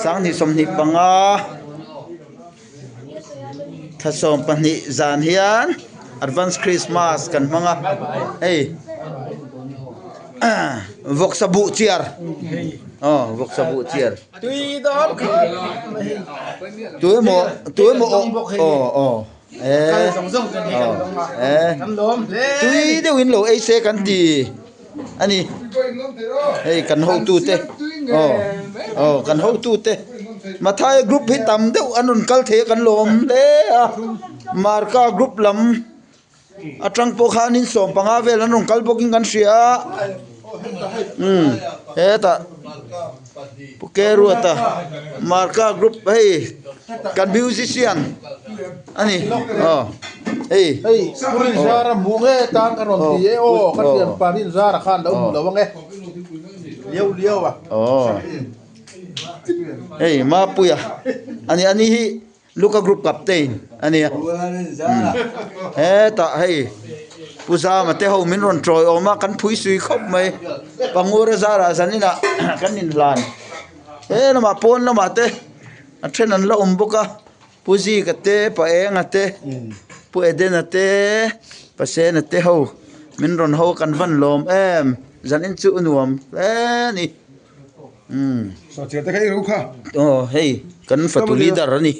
25 thla 12 zan hian advance Christmas kan hmang a hei vawksa buh chiar aw vawksa buh chiar tu emaw tu emaw aw aw tui deuhin lo ei se kan ti a ni hei kan hotute aw aw kan hotute Mathai group hi tam deuh an rawn kal thei a kan lawm hle a Marka group lam atang pawh khanin 15 vel an rawn kal bawkin kan hria a umm hetah Pu Keruata Marka group hei kan musician a ni aw hei hei Pu Rinzara hmuh nge tan ka rawn ti e aw ka thianpa Rinzara khan lo hmu lo ang e liau liau a aw hei Mapuia a ni ani hi Luka group captain a nia hetah hei Pu Zama te ho min rawn tawi awm a kan phui sui khawp mai Pangura zarah zaninah kan inhlan he lamah pawn lamah te a then an la awm bawk a Pu Zika te Pa Enga te Pu Edena te Pa Sena te ho min rawn ho kan van lawm em zanin chu nuam hle a ni. Umm. Sawhchiar te kha i ru kha. Aw hei kan fatu leader a ni.